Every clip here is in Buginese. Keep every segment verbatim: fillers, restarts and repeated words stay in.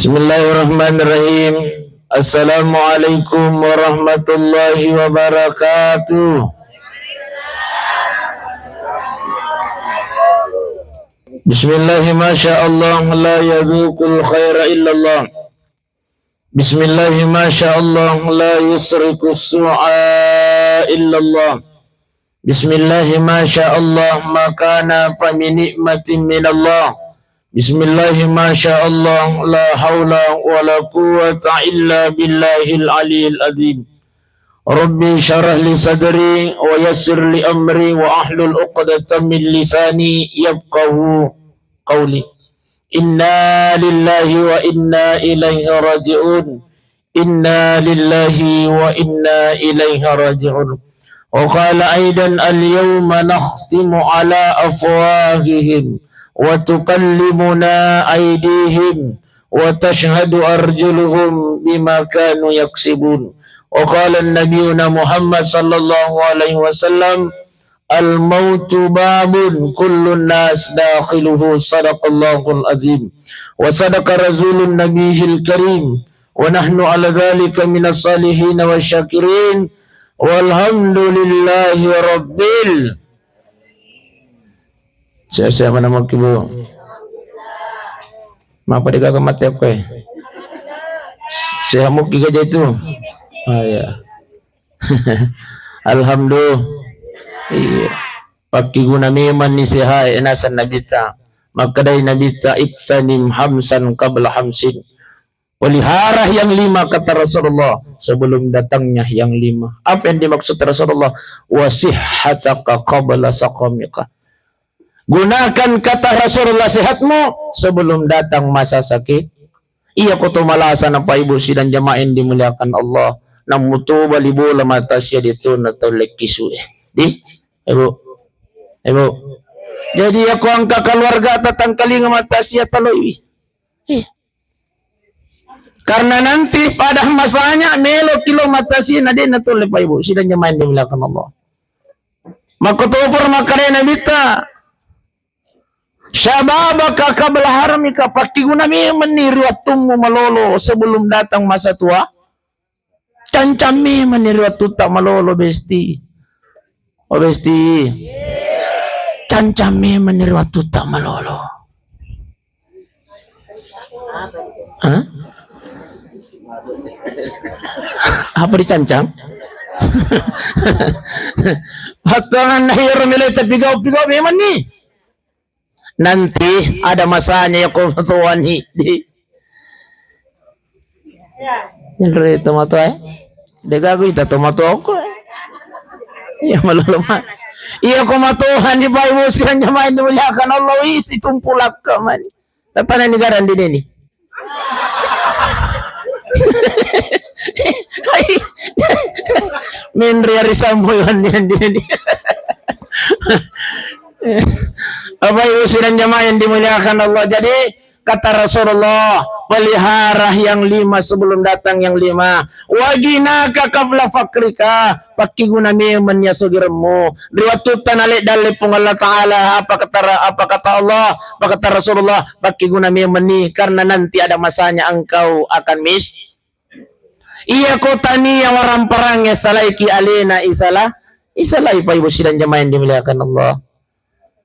Bismillahirrahmanirrahim. Assalamualaikum warahmatullahi wabarakatuh. Bismillah, masya Allah, la yadzuqul khaira illallah. Bismillah, masya Allah, la yusrikus su'a illallah. Bismillah, masya Allah, ma kana fa min ni'matin minallah. Bismillah, masya Allah, la haula wa la quwwata illa billahil aliyil azim. Rabbi syrah li sadri wa yassir li amri wa ahlul uqdatan min lisani yafqahu qawli. Inna lillahi wa inna ilaihi raji'un. Inna lillahi wa inna ilaihi raji'un. Wa qala aidan, al-yawma nakhtimu ala afwahihim wa tukallimuna aydihim wa tashhadu arjuluhum bima kanu yaksibun. Wa qala nabiyuna Muhammad sallallahu alaihi wasallam, al-mautu babun kullun nas dakhiluhu. Sadaqallahul azim. Wa sadaqa rasulun nabiyil karim. Wa nahnu ala dzalika minas salihin wa syakirin. Walhamdulillahi rabbil. Sehat-sehat mana mau kibu? Mapa degaga mate aku eh? Sehat muki gaja itu. Ah, ya. Alhamdulillah. Iya. Pakkiguna memang ni sehat, eh, naseng Nabitta. Makkedai Nabitta, "Iktanim hamsan qabla hamsin." Pelihara yang lima, kata Rasulullah, sebelum datangnya yang lima. Apa yang dimaksud Rasulullah? "Wa sihhataka qabla saqamika." Gunakan, kata Rasulullah, sehatmu sebelum datang masa sakit. Iya ko to malasa, Bapak Ibu sidang jamaah yang dimuliakan Allah. Namutoba li bola mata sia di tu na tau lekki su eh. Di, Ibu. Ibu. Jadi ya ko engka keluarga tatangkalinga mata sia taloiwi. Eh. Karena nanti pada masanya melo kilo mata sia na de na tole, Bapak Ibu sidang jamaah yang dimuliakan Allah. Makkotoparo makkedai Nabitta, "Syababaka qabla haramika," pakkiguna memenni ri wattummu malolo sebelum datang masa tua. Cancang memenni ri wattutta malolo, Besti. Oh, Besti. Cancang memenni ri wattutta malolo. Hah? Apa dicancang? Wattuanganna iyaro melo tapigau-pigau memang ni. Nanti ada masanya ya ko matoani. Di. Inre tomatoa eh. Degaga ita tomatoa ko eh. Iya malolo ma. Iya ko matoani, Bapak Ibu sidang jamaah yang dimuliakan Allah, isi tumpulakka mani. Tatana ni garang dini ni. Menri ari sambo andi andi. Bapak Ibu sidang jamaah yang dimuliakan Allah. Jadi kata Rasulullah, pelihara yang lima sebelum datang yang lima. Wa ghinaka qabla faqrika. Pakkiguna memang ya sogiremmu. Ri wattutta naleddalle Puang Allah Ta'ala, apa kata Ra-, apa kata Allah, apa kata Rasulullah, pakkiguna memang ni, karena nanti ada masanya engkau akan mis-, iya ko tania waramparang salaiki alena isala, isalai, Bapak Ibu sidang jamaah yang dimuliakan Allah.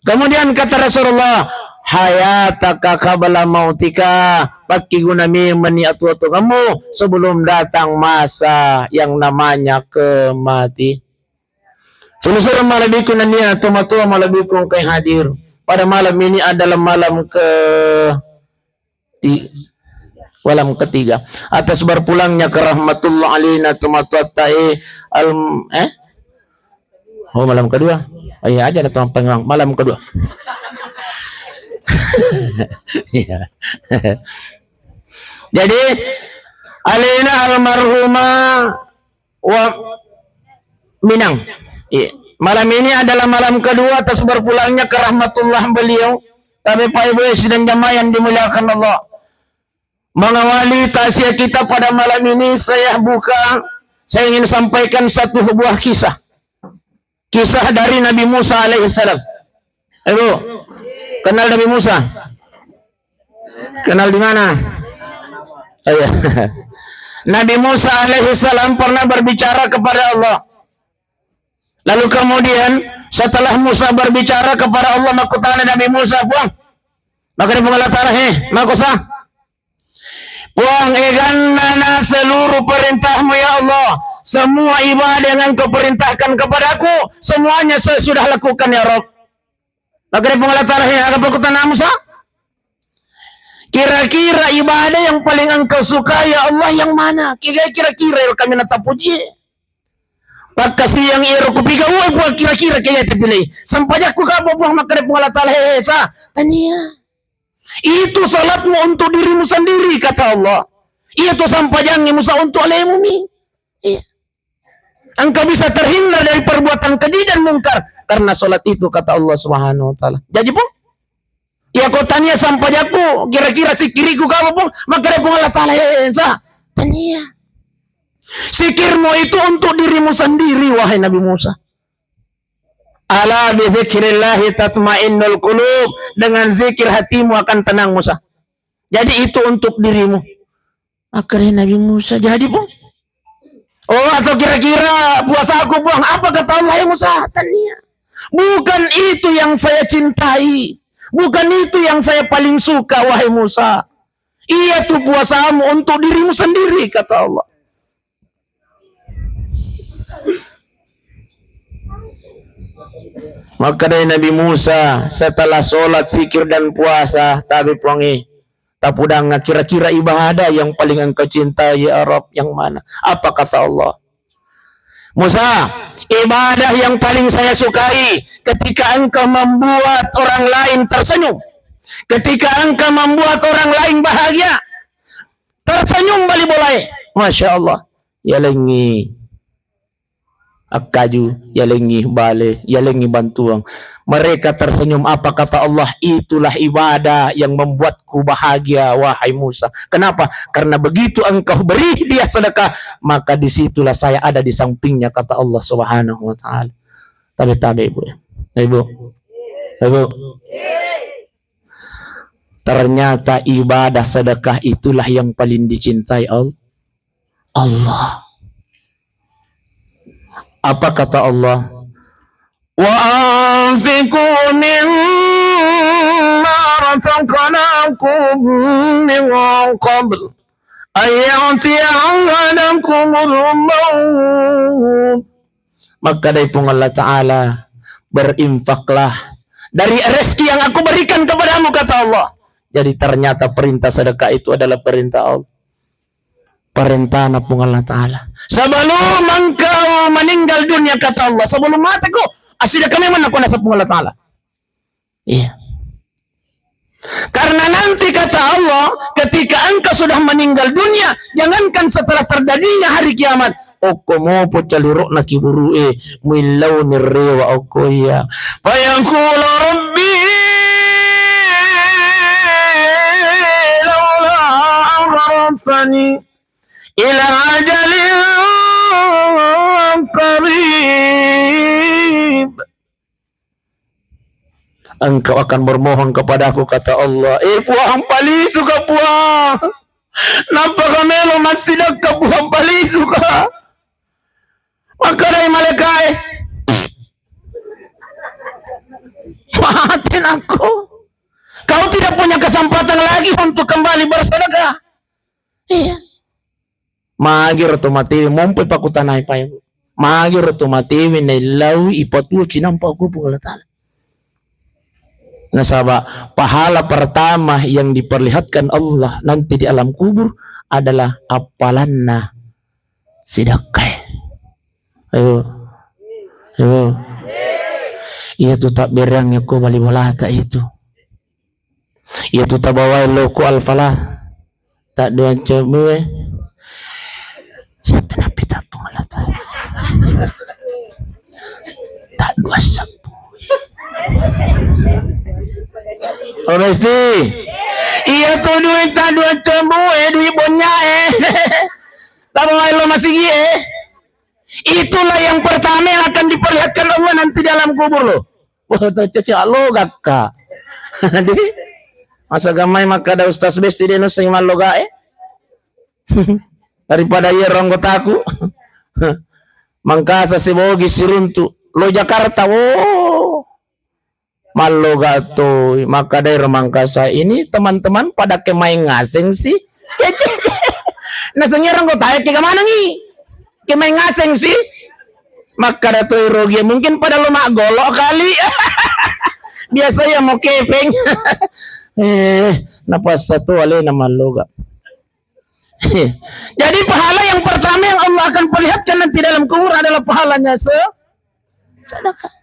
Kemudian kata Rasulullah, "Hayataka qabla mautika," pakkiguna memang ni atuo-tuongemmu sebelum datang masa yang namanya kemati. Sulu-sulu malebbiku nennia tomatoa malebbiku engkai hadir. Pada malam ini adalah malam ke ti-, malam ketiga atas berpulangnya ke rahmatullah alaina tomatoatta e al-, eh? Oh, malam kedua. Oh, iya aja ada tumpang malam kedua. Iya. Jadi, alaina almarhumah wa Minang. Iya. Malam ini adalah malam kedua atas berpulangnya ke rahmatullah beliau. Tapi Pak Ibu sidang jamaah yang dimuliakan Allah, mengawali takziah kita pada malam ini, saya buka, saya ingin sampaikan satu buah kisah. Kisah dari Nabi Musa alaihissalam. Ibu, kenal Nabi Musa? Kenal di mana? Iya. Nabi Musa alaihissalam pernah berbicara kepada Allah. Lalu kemudian setelah Musa berbicara kepada Allah, makkutana Nabi Musa, "Puang," makkeda Puang Allah Ta'ala, "He, makosa?" "Puang, egannana seluruh perintahmu ya Allah, semua ibadah yang engkau perintahkan kepadaku, semuanya saya sudah lakukan ya Rabb." Makkeda Puang Allah Ta'ala, "He, aga pakkutana Musa? Kira-kira ibadah yang paling engkau suka ya Allah yang mana? Kira-kira ero kami natapuji. Pakkasiang ero kupigau'i Puang, kira-kira kega tapilih. Sampajakku kapa Puang?" Makkeda Puang Allah Ta'ala, "He, he, Sa, tania. Itu salatmu untuk dirimu sendiri," kata Allah. "Iya tu sampajangngi Musa untuk alemumi." Iya. Engkau bisa terhindar dari perbuatan keji dan mungkar karena salat itu, kata Allah Subhanahu wa Ta'ala. Jaji, Puang, iya ko tania sampajakku, kira-kira sikiriku kapa, Puang? Makkeda Puang Allah Ta'ala, "He, Sa, tania. Sikirmu itu untuk dirimu sendiri, wahai Nabi Musa. Ala bi dzikrillahi tatmainnul qulub. Dengan zikir hatimu akan tenang, Musa. Jadi itu untuk dirimu." Makkeda Nabi Musa, "Jadi, Puang? Oh, atau kira-kira puasaku, Puang?" Apa kata Allah, "Hai Musa, tania. Bukan itu yang saya cintai. Bukan itu yang saya paling suka, wahai Musa. Iya tu puasamu untuk dirimu sendiri," kata Allah. Makkedai Nabi Musa, setelah sholat, zikir, dan puasa, tabe Puangnge, tapudangnga, kira-kira ibadah yang paling engkau cintai, ya Rabb, yang mana? Apa kata Allah? Musa, ibadah yang paling saya sukai ketika engkau membuat orang lain tersenyum, ketika engkau membuat orang lain bahagia. Tersenyum bali bolae. Masya Allah. Yalengngi akkaju, yalengngi bale, yalengngi bantuang. Mereka tersenyum. Apa kata Allah? "Itulah ibadah yang membuatku bahagia, wahai Musa." Kenapa? Karena begitu engkau beri dia sedekah, maka disitulah saya ada di sampingnya, kata Allah Subhanahu wa Ta'ala. Tabe-tabe, Ibu. Ibu. Ibu. Ternyata ibadah sedekah itulah yang paling dicintai Al-, Allah. Apa kata Allah? "Wa anfiqu mimma razaqnakum min qabl an ya'tiya ahadakumul maut." Makkadai Puang Allah Ta'ala, "Berinfaklah dari rezeki yang aku berikan kepadamu," kata Allah. Jadi ternyata perintah sedekah itu adalah perintah Allah. Perintahna Puang Allah Ta'ala. Sebelum engkau meninggal dunia, kata Allah, sebelum mate ko, assidekka memang nakko naseng Puang Allah Ta'ala. Iya. Karena nanti kata Allah, ketika engkau sudah meninggal dunia, jangankan setelah terjadinya hari kiamat, okko mopo caliro'na kiburu'e, muillauni rewa okko iya. Fayaqulu rabbi laula akhartani ila ajalin qarib. Engkau akan bermohon kepadaku, kata Allah. Eh, Puang, palisuka, Puang. Nampaka melo massidekka, Puang, palisuka. Makkedai malaikae, "Mate nakko. Kau tidak punya kesempatan lagi untuk kembali bersedekah." Iya. Magiro to matewe, mompoi pakutanai pae. Magiro to matewe naillau ipatuo cinampa ko Puang Allah Ta'ala. Nasaba pahala pertama yang diperlihatkan Allah nanti di alam kubur adalah appalanna sidakkae. Ayo. Ayo. Iya tu tabbereang ko bali bolata itu. Iya tu tabawai lo ko Al-Falah. Taddua cebue. Siapa napi tappung Allah Ta'ala? Taddua sabbu. Oh, Besti. Iya tu duit taddua cebue, duit bonyae. Tabawai lo masigi e. Itulah yang pertama yang akan diperlihatkan Allah nanti di alam kubur lo. Wah, to cece alogakka. Di masa gamai makkada Ustaz Besti de nusseng mallogae. Daripada iyaro anggotaku. Mangkasa sibogi siruntu. Lo Jakarta, wo. Malloga toi, makkadairo Mangkasa, "Ini teman-teman pada ke main ngaseng sih?" Nasengngi ero anggotae, "Kega manengngi? Ke main ngaseng sih?" Makkada toi rogie, "Mungkin pada lo maggolo kali." Biasa ya mau kepeng. Eh, napassa to alena malloga. Jadi pahala yang pertama yang Allah akan perlihatkan nanti dalam kubur adalah pahalanya se-, sedekah.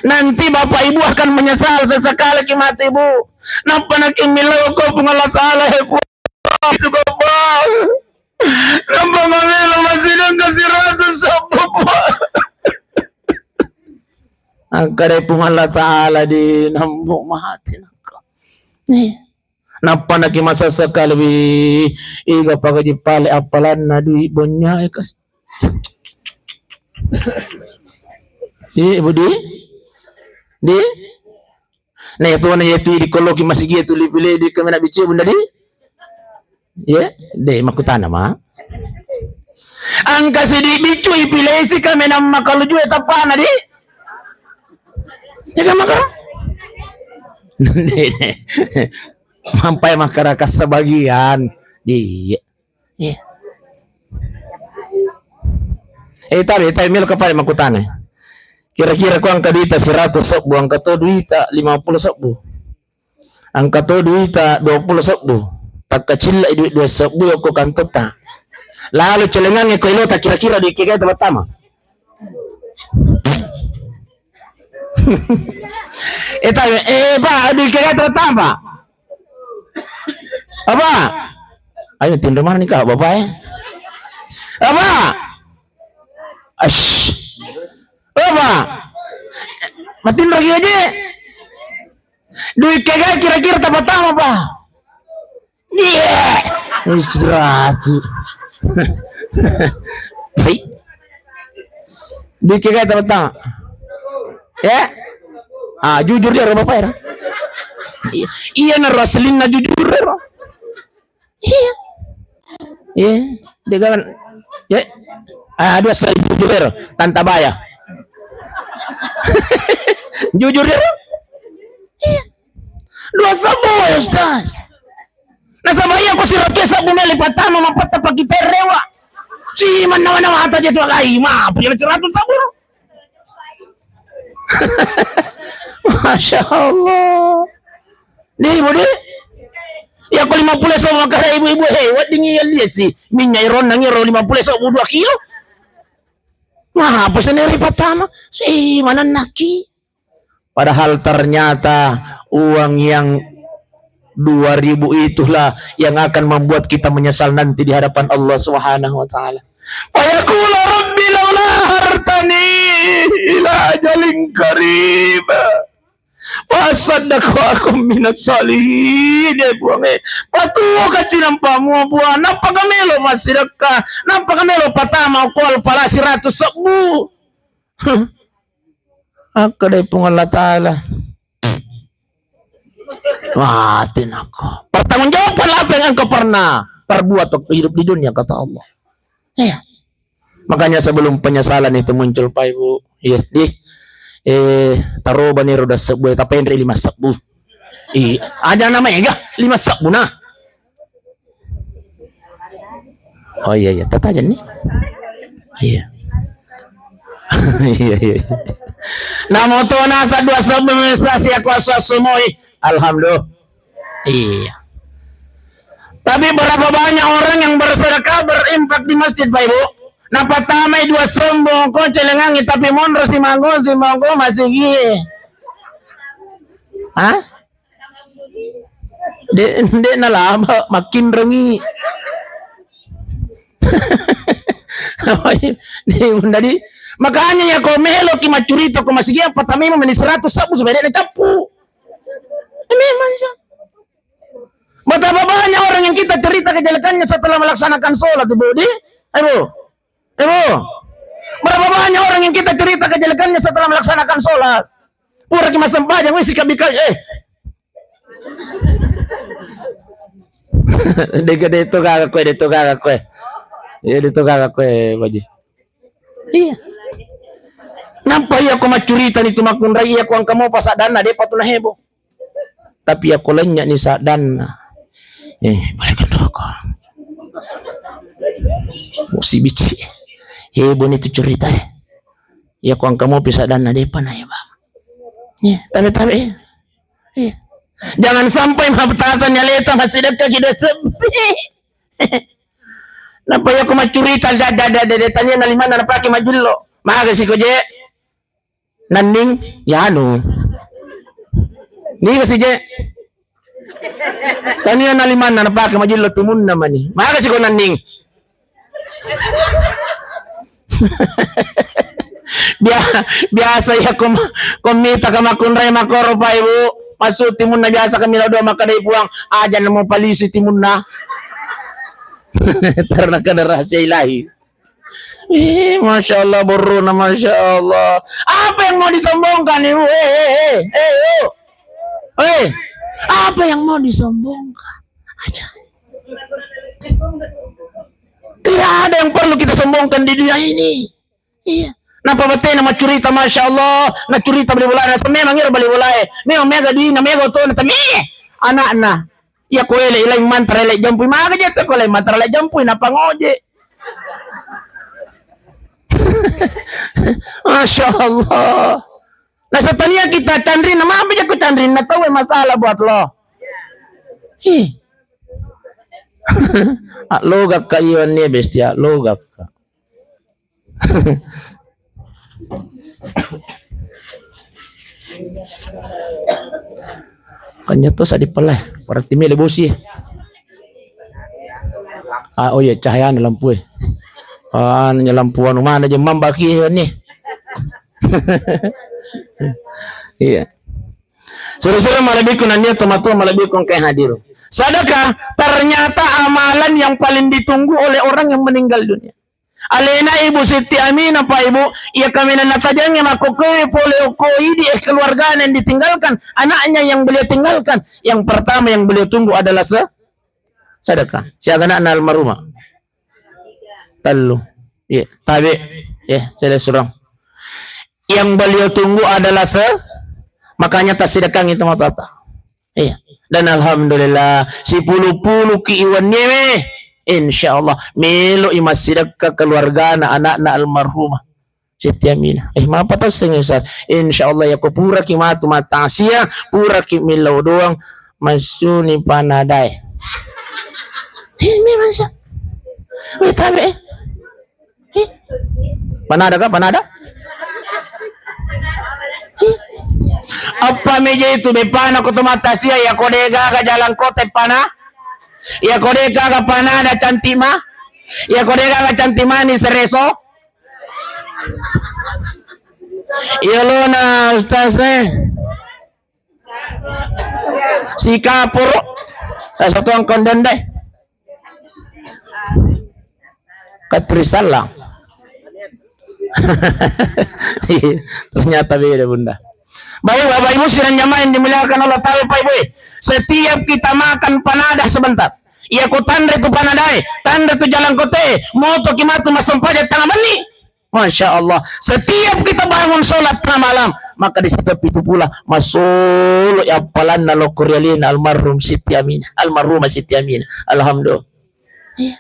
Nanti bapak ibu akan menyesal sesekali ki mati, Bu. Nappa naki millau ko Puang Allah Taala, he Puang, itu ko Puang. Nappa mamelo masih dengan seratus sabbu, Puang. Angka dari Puang Allah Taala di nambung mati nako. Nih. Nappa naki masessa kalewi, iga pagaji pale appalanna dui bonnya e kas. Di, Budi? Di? Nek tuana yetu di koloki masigi tu lipile di kemena bici bunda di? Ye, de makutana ma. Angka sidi bicu ipilesi kemena makalujue tapana di? Jaga makara. Mampai makkada kassabagian. Iya. Iya. Eh, tabe, tabe, melo kapale makkutana. Kira-kira ko angka duita seratus sebbu, angka to duita lima puluh sebbu. Angka to duita dua puluh sebbu. Takkacilla duit dua sebbu yokko kantotta. Lalu celengangnge ko ilota kira-kira duit kegae tapattama. Eh, tabe, eh, Pak, di kira terutama, Pak. Apa? Ayo, tinro mana nih, Kak, Bapak, eh? Apa? Ash. Apa? Matinro lagi aja. Duit kira-kira tapattama, Pak. Iya. Seratus. Baik. Duit kira tapattama. Ya? Ah, jujur dia, Bapak, ya. Iya, iya, naro aslinna jujur, ya. Iya. Iya, dia kan. Ya. Ah, aduh, asal jujur, ya. Tanta Baya. Jujur, ya. Iya. Dua sebbu, Ustaz. Nasaba iya ko siratu sebbu meli patama mapatta pakiterewa. Si mannawa-nawa hata jatu alai ma, punya siratu sebbu. Masya Allah. Nih, Ibu, di. Ya ko lima puluh sebbu makkada ibu-ibu, hei, wedding iya lihat si minyak ironna ngiro lima puluh sebbu dua kilo. Nah, apa sendiri patama? Si manennaki. Padahal ternyata uang yang dua ribu itulah yang akan membuat kita menyesal nanti di hadapan Allah Subhanahu wa Ta'ala. Fayaqulu rabbi laula akhartani ila ajalin qarib. Fa asaddaqa wa akun minas shalihin. Ya Puang, eh. Patuo kacinang pamu, Puang. Nappa kamelo massidekka. Nappa kamelo patama ko alpala siratu sebbu. Akkadai Puang Allah Ta'ala, mati nako. Pertanggungjawabkan apa yang engkau pernah perbuat waktu hidup di dunia, kata Allah. Iya. Makanya sebelum penyesalan itu muncul, Pak Ibu, iya, di, eh, taroba ni roda sebbu, tapi Henry lima sebbu. Iya, aja nama ega lima sebbu nah. Oh iya, iya, tata aja nih. Iya. Iya, iya. Namo to nasa dua sebbu investasi aku asal semua. Alhamdulillah. Iya. Tapi berapa banyak orang yang bersedekah, berinfak di masjid, Pak Ibu? Napatamai dua sebbu ko celengangi, tapi monro si manggo, si manggo masigi. Hah? De, de nalaba, makin rengi. Jadi, makanya ya, ko melo ki maccurita ko masigi, apa tamai meni seratus sebbu supaya de cappu. Memang sih. Betapa banyak orang yang kita cerita kejelekannya setelah melaksanakan sholat, Ibu. Di, Ibu. Ibu. Berapa banyak orang yang kita cerita kejelekannya setelah melaksanakan sholat? Pura ki massempajang, wis, kabika, eh. Dega de to gaga koe, de to gaga koe. Iya, de to gaga koe, Baji. Iya. Nampa iya ko maccuritani tu makkunrai, iya ko engka mopa saddanna, depa tu nahebo. Tapi iya ko lennye ni saddanna, eh, boleh kan rokok. Musi bici. Hebo ni tu cerita, eh. Iya ko engka mopi saddanna, depa naheba. Iya, tabe-tabe, eh. Iya. Jangan sampai mabtasan ya leto massidekka ki dua sebbi. Napa iya ko maccurita, da, da, da, da, da, tania na limanna napake majillo. Maga siko je. Nanning, yanu. Niga si je. Tania na limanna napake majillo timunna mani. Maga siko nanning. Bia-, biasa iya ko ma-, ko mita ka makkunrai makoro, Pak Ibu. Masuk timunna biasa kami lao doa makkadai puang, aja namo palisi timunna. Karena kada rahasia ilahi. Ih, Masya Allah, borrona, Masya Allah. Apa yang mau disombongkan, Ibu? Eh, eh, eh, eh, Ibu. Eh, apa yang mau disombongkan? Aja. Tidak ada yang perlu kita sombongkan di dunia ini. Iya. Napa batena maccurita, Masya Allah, naccurita bali bolae, nasa memang ero bali bolae. Memang mega duina, mega otona, tapi anakna. Iya ko ele, ilai mantra ele jampui, maga jetta ko ele mantra ele jampui, napa ngoje. Masya Allah. Nasa tania kita canrinna, mabe jako canrinna tau masalah buat lo. Hi. Logakka iwan ni bestia, logakka. Kanya to sadi pale, berarti mele bosi. Ah, oh iya, cahaya anu lampu eh. Ah, anu lampu anu mana je mambaki ni. Iya. Suruh-suruh malebbiku nania tomatua malebbiku engkai hadir. Sedekah ternyata amalan yang paling ditunggu oleh orang yang meninggal dunia. Alena Ibu Siti Aminah, Pak Ibu, iya kaminang natajengnge makkokkoe pole okko idi eh keluargana yang ditinggalkan, anaknya yang beliau tinggalkan. Yang pertama yang beliau tunggu adalah se-, sedekah. Siaga anakna almarhumah? Tellu. Iya, tabe. Iya, saya surang. Yang beliau tunggu adalah se-, makanya tasidekang itu mau apa? Iya. Dan alhamdulillah, sipulu-pulu ki iwan nyewe. Insya Allah, melo i massidekka keluargana anakna almarhumah Siti Aminah. Eh, mapa tau seng, Ustaz? Insya Allah, ya ko pura ki matu matasia, pura ki millau doang, masuni panadae. Eh, memang sa. Weh, tabe, eh. Hi? Panada ka? Panada? Hi? Apa meja itu bepana ko tomatasia ya ko de gaga jalan kota pana? Ya ko de gaga panada cantik ma? Ya ko de gaga cantik mani sereso? Iya lo na ustaz eh. Sikaporo. Eh, satu angkon dendai. Katri salah. Ternyata beda, Bunda. Baik, Bapak Ibu sidang jamaah yang dimuliakan Allah Ta'ala, Pak Ibu. Setiap kita makan panada sebentar. Iya ko tanre tu panadae, tanre tu jalan kote, moto ki matu massempajang tanga benni. Masya Allah. Setiap kita bangun sholat tengah malam, maka di situ pitu pula masolo appalanna lokko rialina almarhum Siti Aminah, almarhumah Siti Aminah. Alhamdulillah. Iya.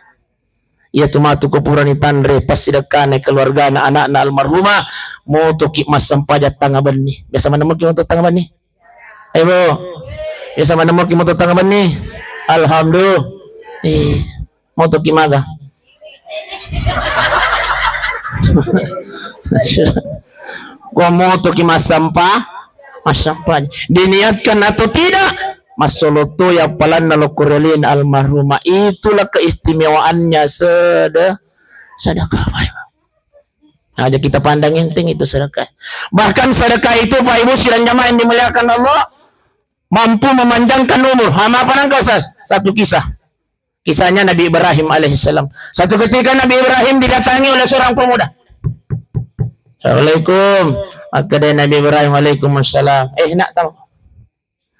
Iya tu matu ko purani tanre passidekkana keluargana anakna almarhumah, motoki massempajang tanga benni. Biasa maneng moki moto tanga benni? Ayo, Bu. Biasa maneng moki moto tanga benni? Alhamdulillah. Eh, motoki maga. Gua motoki massampa, massampa. Diniatkan atau tidak, massoloto ya appalanna lokko rialin almarhumah. Itulah keistimewaannya sede-, sedekah, Pak Ibu. Aja kita pandang enteng itu sedekah. Bahkan sedekah itu, Pak Ibu sidang jamaah yang dimuliakan Allah, mampu memanjangkan umur. Ha, apa nangka, Ustaz? Satu kisah. Kisahnya Nabi Ibrahim alaihissalam. Satu ketika Nabi Ibrahim didatangi oleh seorang pemuda. Assalamualaikum. Maka dari Nabi Ibrahim, "Waalaikumsalam." Eh, nak tahu?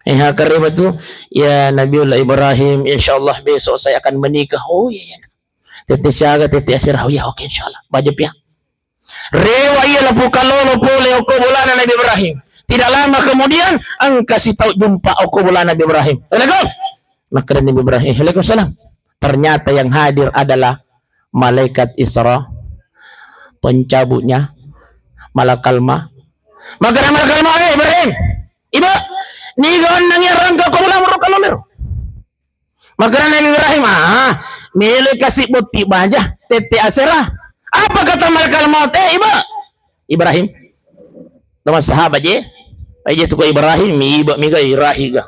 Eh, hakkareba tu, ya Nabiullah Ibrahim, insya Allah besok saya akan menikah. Oh iya, iya. Tette siaga, tette asera. Oh iya, oke, insya Allah. Baja pia. Rewa iya lapu kalolo pole okko bolana Nabi Ibrahim. Tidak lama kemudian, engka sitau jumpa okko bolana Nabi Ibrahim. Assalamualaikum. Makkeda Nabi Ibrahim, "Waalaikumsalam." Ternyata yang hadir adalah malaikat Isra, pencabutnya malakal ma. Makkeda malakal ma, "Eh, Ibrahim, Iba, niga onnang iya rangka ko bolamu ro kalolero?" Makkeda Nabi Ibrahim, "Ah, melo kasi botti baja, tette asera." Apa kata malakal maut? "Eh, Iba." Ibrahim. Teman sahabat je. Aja tu ko Ibrahim, Iba miga Irahi ga.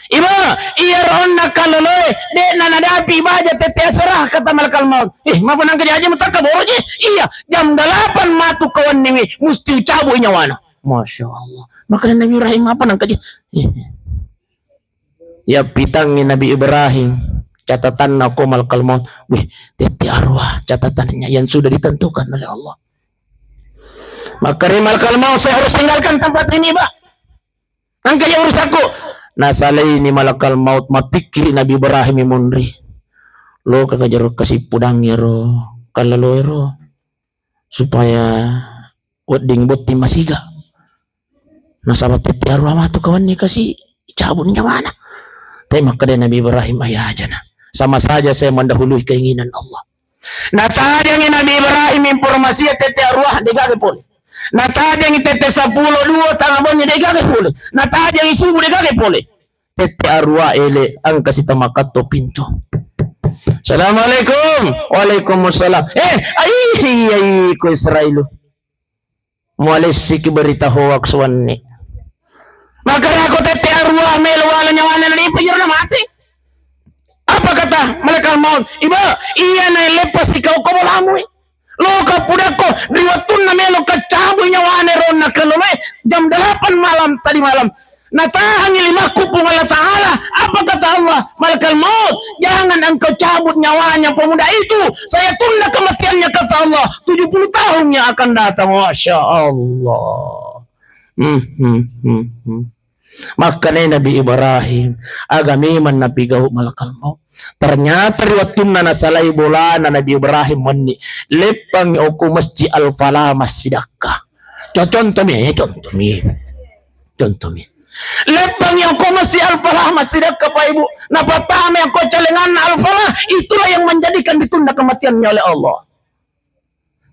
"Iba, iya ro onna kaloloe, de na nadapi baja tette asera," kata malakal maut. "Eh, mapa nangka jaji mutakka boro je?" "Iya, jam delapan matu kawanni wi, musti ucabu nyawana." Masya Allah. Makkeda Nabi Ibrahim, "Apa nangka je?" Eh. Yappitangngi Nabi Ibrahim catatanna ko malakal maut. Wih, tette arwah catatannya yang sudah ditentukan oleh Allah. Makkeda malakal maut, "Saya harus tinggalkan tempat ini, Pak. Engka ya urusanku." Nasalaini malakal maut, mapikkiri Nabi Ibrahim monri. Lo ka kajaro kasi pudang ero, kalalo ero. Supaya wedding botting masiga. Nasaba tette arwah matu kawanni kasi cabut nyawana. Tapi makkeda Nabi Ibrahim, "Ayajana. Sama saja saya mendahului keinginan Allah." Natajangi Nabi Ibrahim informasi tette arwah, degaga pole. Natajangi tette seppulo dua tanga benni, degaga pole. Natajangi subuh, degaga pole. Tette arwah ele, engka sitamakatto pintu. "Assalamualaikum." "Waalaikumsalam." "Eh, ai, ai, ko Israilu. Mualessiki berita hoax wanni." Makkeda ko tette arwah melo wala nyawana na depa jero na mate. Apa kata malaikat maut? "Iba, iya na leppasi kau ko bolamu. Loka pudakko ri wettunna melo kacabui nyawana ronna kaloloe jam delapan malam tadi malam. Natahangi limakku Puang Allah Ta'ala." Apa kata Allah? "Malakal maut, jangan engkau cabut nyawanya pemuda itu. Saya tunda kematiannya," kata Allah, "tujuh puluh tahun yang akan datang." Masya Allah. Hmm, hmm, hmm, hmm. Makkedai Nabi Ibrahim, aga memang napigau malakal maut. Ternyata ri wettunna nasalai bolana Nabi Ibrahim wenni, leppangi okko Masjid Al-Falah massidakka. Co-, contohmi, eh, contohmi. Contohmi. Leppangi okko Masjid Al-Falah massidakka, Pak Ibu. Napattama okko calenganna Al-Falah, itulah yang menjadikan ditunda kematiannya oleh Allah.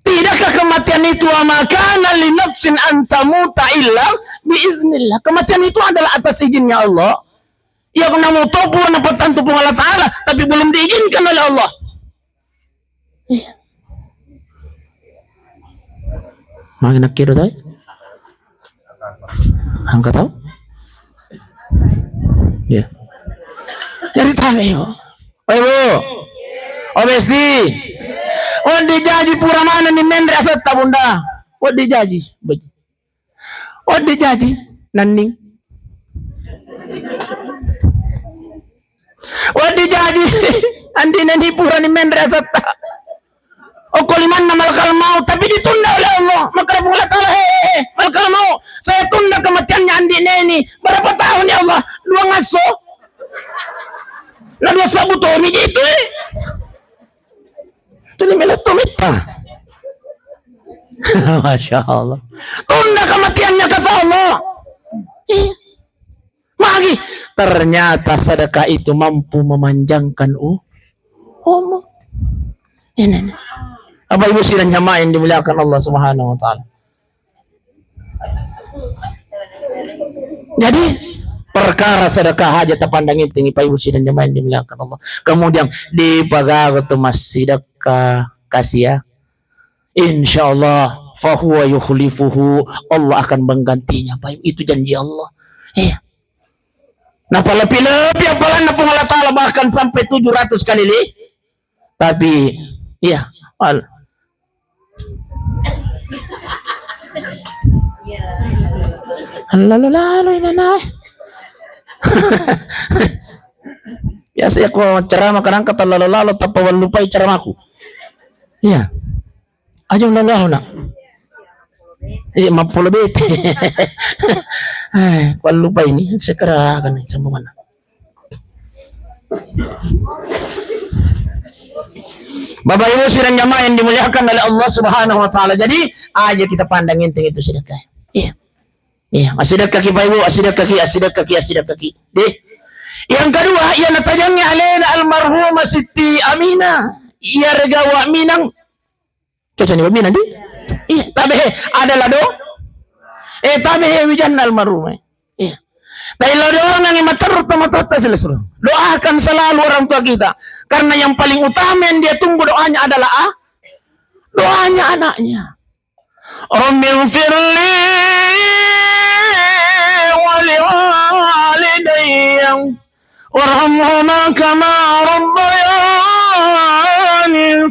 Tidakkah kematian itu, "Wa ma kana li nafsin an tamuta illa bi iznillah"? Kematian itu adalah atas izinnya Allah. Ya, namu topu na patantu Puang Allah Ta'ala, tapi belum diizinkan oleh Allah. Iya. Magi nakkiru tai? Engka tau? Iya. Jadi tanya yo. Oi, Bu. Oh, Besti. Oh, dijaji pura mana ni menre asetta, Bunda? Oh, dijaji. Baji. Oh, dijaji. Nanning. Wedding jaji, andina ni purani menre asetta. Okko limanna malakal maut, tapi ditunda oleh Allah. Makkeda Puang Allah Ta'ala, "He, he, he, malakal maut, saya tunda kematiannya andina ini. Berapa tahun, ya Allah?" "Dua ngasso." Na dua sabbu tomi je itu, eh. Tuli melo tomitta. Masya Allah. Tunda kematiannya, kata Allah. Iya. Magi, ternyata sedekah itu mampu memanjangkan u-, umur. Ini nih. Bapak Ibu sidang jamaah yang dimuliakan Allah Subhanahu wa Ta'ala. Jadi, perkara sedekah aja tapandang enteng, Bapak Ibu sidang jamaah yang dimuliakan Allah. Kemudian dipagaga tu massidekah, kasih ya. Insya Allah, fahuwa yukhlifuhu, Allah akan menggantinya, Pak Ibu. Itu janji Allah. Iya. Nah, palepi-lepi apalanna Puang Allah Ta'ala, bahkan sampai tujuh ratus kali li-, tapi, iya, al-, lalu-lalu ini, nah. Biasa ya, ko ceramah kadang kata lalu-lalu, tappa wallupai ceramahku. Iya. Aja undang gauna. Iya, mappulo bete. Eh, kuallupai ni, sekerakan ni sambunganna. Bapak Ibu sidang jamaah yang dimuliakan oleh Allah Subhanahu wa Ta'ala. Jadi, aja kita pandang enteng itu sedekah. Iya. Iya, asidekka ki, Pak Ibu, asidekka ki, asidekka ki, asidekka ki. Deh. Yang kedua, iya natajangngi alena almarhumah Siti Aminah. Iya regawa minang. Cocok ni minang di? Iya, tabe adalah do. Eh, tabe wijanna almarhumah. Iya. Tapi lo doangngi materru tomatoatta silessureng. Doakan selalu orang tua kita. Karena yang paling utama yang dia tunggu doanya adalah ah, doanya anaknya. Rabbighfirli wa liwalidayya warhamhuma kama rabbayani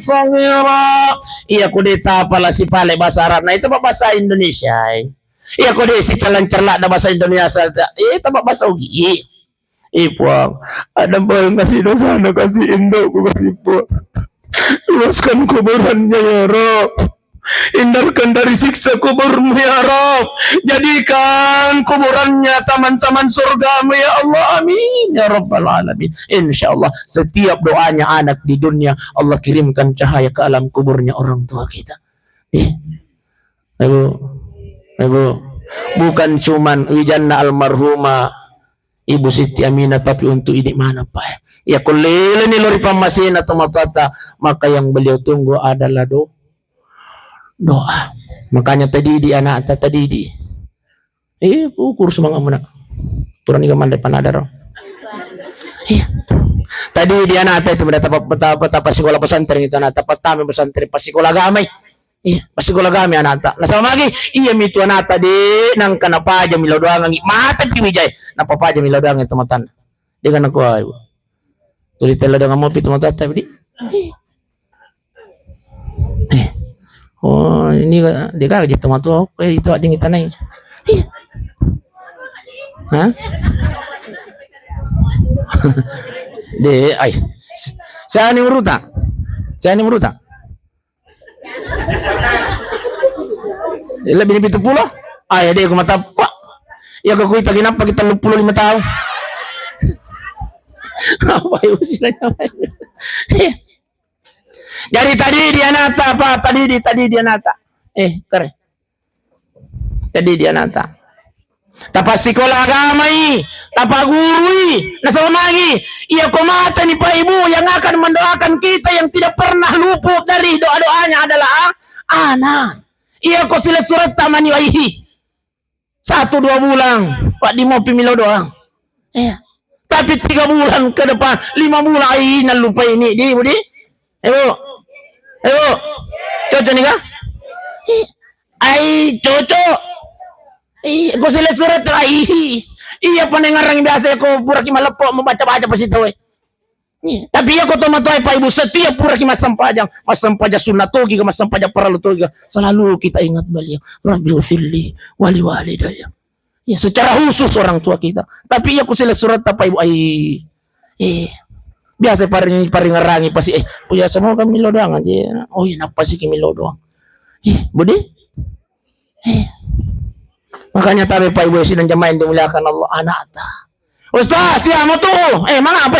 shaghira. Iya ko de tapala sipale bahasa Arab, na itu bahasa Indonesia. Iya ko de sicalang cerlak da bahasa Indonesia, iya taba bahasa Ugi. Ih, Puang, ada boleh kasih dosana, kasih indokku, kasih, Puang. Luaskan kuburannya, ya Rabb. Hindarkan dari siksa kuburmu, ya Rabb. Jadikan kuburannya taman-taman surgamu, ya Allah. Amin, ya Rabbal Alamin. Insya Allah, setiap doanya anak di dunia, Allah kirimkan cahaya ke alam kuburnya orang tua kita. Eh, Ibu, Ibu, bukan cuman wijanna almarhumah Ibu Siti Aminah, tapi untuk ini mana, Pak? Ya, ko leleni lo ri pammasena tomatoatta, maka yang beliau tunggu adalah do-, doa. Makanya tadidi anakta, tadidi. Eh, ukur semangatmu, Nak. Purani kamande panadaro. Iya. Tadidi anakta itu, meda tapa-, tapa-, tapa sikola pesantren itu, anakta pertama pesantren, pas sikola agamai. Iya, pas sikola agami anakta. Nasaba magi, iya mitu anakta de, nangka napaja milo doangangi, mata pi wijai, napapaja milo doangangi tomatoanna. De kan aku, ah, Ibu. Tuli telo doangan mopi tomatoatta, di. Eh. Oh, ini ka-, de ka je tomatoa, eh, itu ading kita nai. Iya. Hah? De, ai. Siani uruta? Siani uruta? Lebih dari pitu pulo? Ai, de, ku matappa. Ya, ko kuita kinappa kita tellu pulo lima tahun. Apa itu istilahnya? Jadi tadidi anakta, apa? Tadidi, tadidi anakta. Eh, kare. Tadidi anakta. Tapassikola agamai, tapagurui, nasaba magi, iya ko matani Pak Ibu yang akan mendoakan kita yang tidak pernah luput dari doa-doanya adalah a-, anak. Iya ko silessuretta mani waihi. Satu dua bulan, Pak, di mopi milo doang. Iya. Tapi tiga bulan ke depan, lima bulan, ai, nallupai ini, di, Budi. Ibu. Ibu. Cocok nih, kah? Ih, ai, cocok. Ih, ko silessuretta, ai. Iya, panengarang biasa ko puraki maleppo, membaca-baca pasti tahu, eh. Iya, tapi iya ko tomatoae Pak Ibu, setiap puraki massempajang, massempajang sunnah togi ka, massempajang parallu togi ka, selalu kita ingat beliau, Rabbighfirli wali walidayya. Ya, secara khusus orang tua kita. Tapi iya ko silessuretta Pak Ibu, ai, eh, biasa paring-, paringerangi pasti, eh, punya semua kan milo doang aja. Oh iya, napa sih milo doang? Eh, Budi? Eh. Makanya tabe Pak Ibu sidang jamaah yang dimuliakan Allah, anakta. Ustaz, siapa tuh? Eh, mana apa?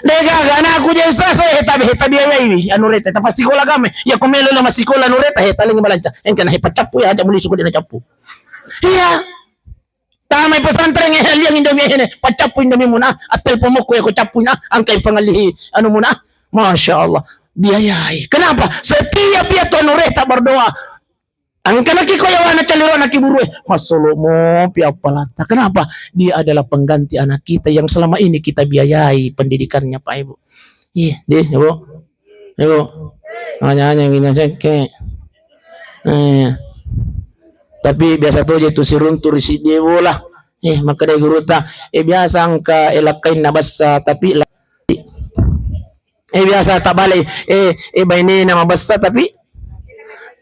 Degaga anakku je Ustaz, eh, tabe, tabe ya, ya, ini, anu reta, tapassikola agama. Ya, ko melo lo massikola anu reta, eh, talengi balanca. Engka na, eh, pacappu ya, aja muli suku dia cappu. Iya. Tamai pesantren, eh, liang Indomie ini, pacappu Indomie muna, attelpon mokko ya, ko cappu na, angkai pangallihi, anu muna. Masya Allah. Biayai. Kenapa? Setiap dia tuh anu reta berdoa, engka naki ko yawana calirona kiburue, massolomo pi appalatta. Kenapa? Dia adalah pengganti anak kita yang selama ini kita biayai pendidikannya, Pak Ibu. Iya, deh, Ibu. Ibu. Hanya-hanya gini sekke. Eh. Tapi biasa tu je tu siruntu ri siddi bola. Eh, maka dari guru ta, eh, biasa engka, eh, lakkainna bassa, tapi la-, eh, biasa tak balik, eh, eh, bainena mabessa, tapi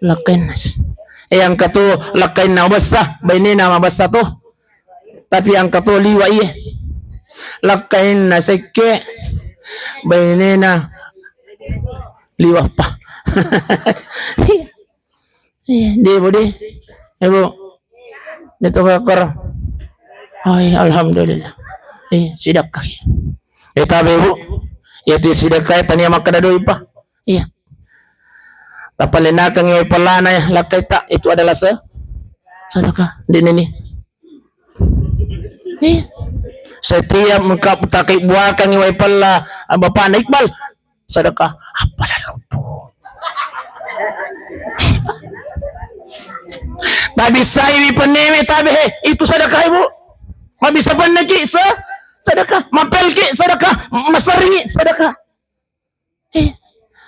lakkainna s-, eh, engka tu lakkainna mabessa, bainena mabessa tu, tapi engka tu liwa, iye, lakkainna sekke, bainena liwa pa. Iya, deh, Bu, deh. Eh, Bu. Ini tu kakor. Hai, alhamdulillah. Eh, sidakka. Eh, tabe, Bu. Ya tu sidakka, tania makkada doi pa. Iya. Tapalenakeng wae pellana ya, lakkaita, itu adalah se-, sedekah. Di nini. Iya. Setiap engka takai buakan wae pella, ah, bapakna Iqbal, sedekah. Apa lalu, Bu? Tabissai wi pennewe tabe, he, itu sedekah, Ibu. Mabissa penneki se-, sedekah, mapelki sedekah, maserringi sedekah. Eh,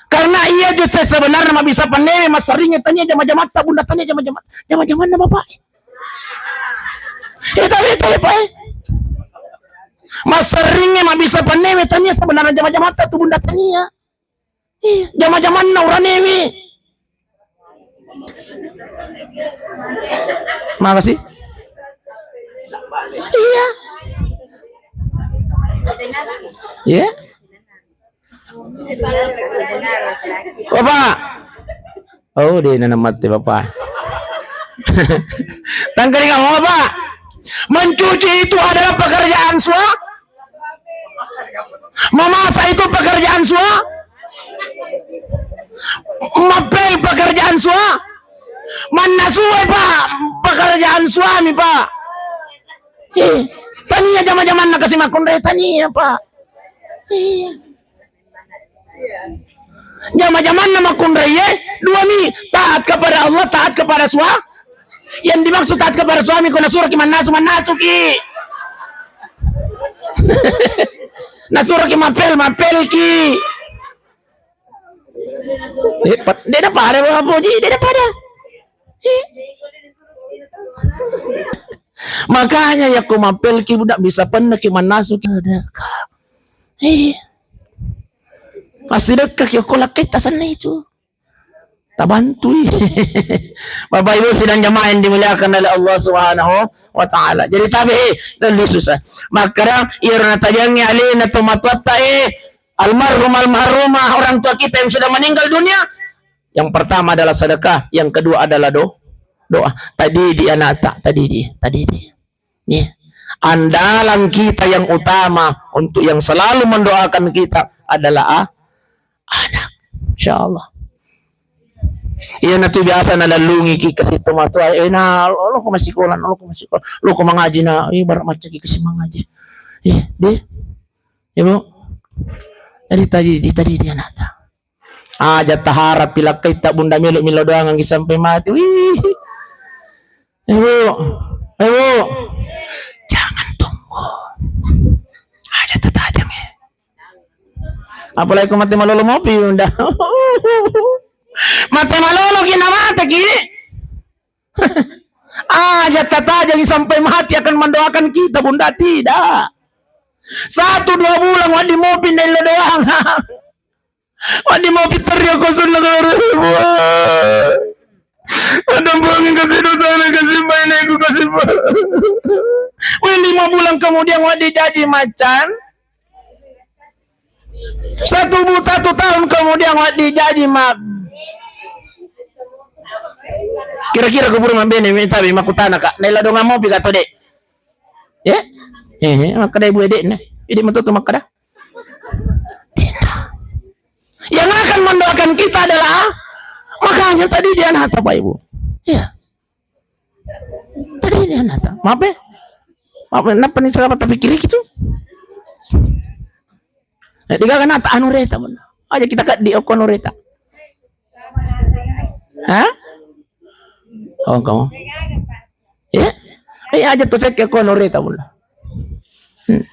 karena iya jo se-, sebenarnya mabissa pennewe maserringi tania jama-jamatta bunda tania jama-jama-, jama-jamanna bapak. Eh, tapi, tapi, Pak, eh. Maserringi mabissa pennewe tania sebenarnya jama-jamatta tu bunda tania. Iya, jama-jamanna uranewe. Makasih. Iya. Iya. Bapak. Oh, dia nanam mati, Bapak. Tangkali kamu, Bapak. Mencuci itu adalah pekerjaan sua-, Memasak itu pekerjaan sua-, mapel pekerjaan sua-, mannasue, Pak, pekerjaan suami, Pak. Eh, tania jama-jamanna kasi makkunrai, tania, Pak. Eh. Jama-jamanna makkunrai, eh, dua mi, taat kepada Allah, taat kepada sua-, Yang dimaksud taat kepada suami, ko nasuraki mannasu, mannasuki. Nasuraki mapel, mapelki. Eh, pa-, de' napada, Bapak Puji, de' napada. Eh. Makanya, yakko mapelki, budak, bisa penneki mannasuki. Ada, Kak. Eh. Masih dekat, yakko lakkaita senna itu. Tabantui. Bapak Ibu sidang jamaah yang dimuliakan oleh Allah Subhanahu wa Ta'ala. Jadi tabe, eh, lebih susah. Makkada, iyaro natajangngi alena tomatoatta, eh, almarhum, almarhumah, orang tua kita yang sudah meninggal dunia. Yang pertama adalah sedekah, yang kedua adalah do-, doa. Tadidi anakta, tadidi, tadidi. Ya. Andalan kita yang utama untuk yang selalu mendoakan kita adalah, ah, anak. Insya Allah. Iya, natu biasa nalallungi ki kasi tomatoa, eh, na, lo, lo ko masikola, lo ko masikola, lo ko mangaji na, ibarat macam ki kasi mangaji. Iya, deh. Ya, Bu. Jadi tadi, di tadi dia nata. Aja taharap pilakkaita bunda melo milo doangan sampai mati. Wih. Ibu, ibu, jangan tunggu. Aja tatajang, eh. Apalagi ko mate malolo mopi, bunda. Mate malolo ki na mate ki. Aja tatajang sampai mati akan mendoakan kita, bunda, tidak. Satu dua bulan wadi mopi nelo doang. Wadi mau pitar ya ko sunna karo. Ada buang kasih dosa na kasih baik ku kasih. Wih, lima bulan kemudian wadi jaji macan. Satu bu-, satu tahun kemudian wadi jaji ma-, kira-kira kubur mambene minta bi makutana kak. Nela dong mau piga to dek. Ya? Eh, eh, makkada ibu edek ne. Edek metu tu makkada. Yang akan mendoakan kita adalah, makanya tadi dia nata, Pak Ibu. Iya. Tadi dia nata. Maaf ya. Maaf ya, kenapa nih saya tapi kiri gitu? Eh, tiga kan nata anu reta, benar. Aja kita kat di okon reta. Hah? Oh, kamu? Ya? Eh, aja tuh saya ke okon reta, benar. Hmm.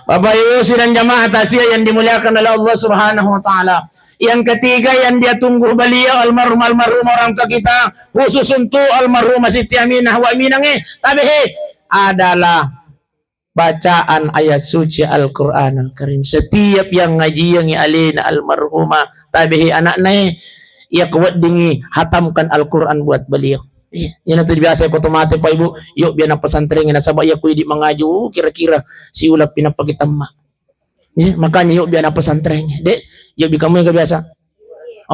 Bapak Ibu sidang jamaah takziah yang dimuliakan oleh Allah Subhanahu wa Ta'ala. Yang ketiga yang dia tunggu beliau almarhum almarhum orang tua kita, khusus untuk almarhumah Siti Aminah wa Minange, tabe he, adalah bacaan ayat suci Al-Quranul Karim. Setiap yang ngajiangi alena almarhumah, tabe he anakna e, iya ko weddingi hatamkan Al-Quran buat beliau. Iya, iyana tu biasa ko to mate, Pak Ibu, yuk biar na pesantren nasaba iya ku idi mangaji, uh, kira-kira siuleng pi nappa kitemma. Iya, makanya yuk biar na pesantren. Dek, yuk bi kamu yang biasa.